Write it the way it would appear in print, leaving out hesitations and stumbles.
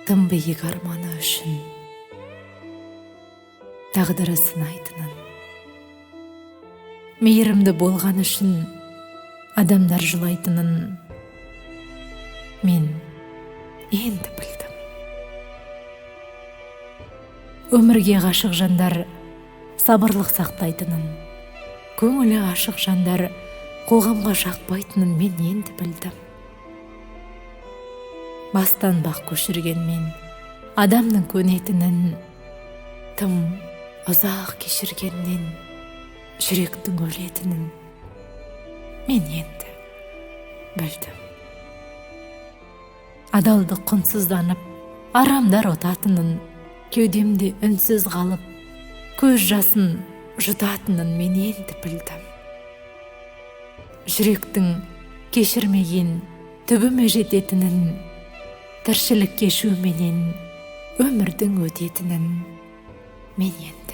Тым биік арманы үшін тағдыры сынайтынын, мейірімді болған үшін адамдар жылайтынын мен енді білдім. Өмірге ғашық жандар сабырлық сақтайтынын, көңілі ашық жандар қоғамға жақпайтынын мен енді білдім. Бастан бақ көшіргенмен адамның көнетінін, тым ұзақ кешіргеннен жүректің өлетінін мен енді білдім. Адалдық құнсызданып, арамдар ұтатынын, кеудемде үнсіз қалып, көз жасын жұтатынын мен енді білдім. Жүректің кешірмеген түбіме жететінін, тіршілік кешуменен өмірдің өтетінін мен енді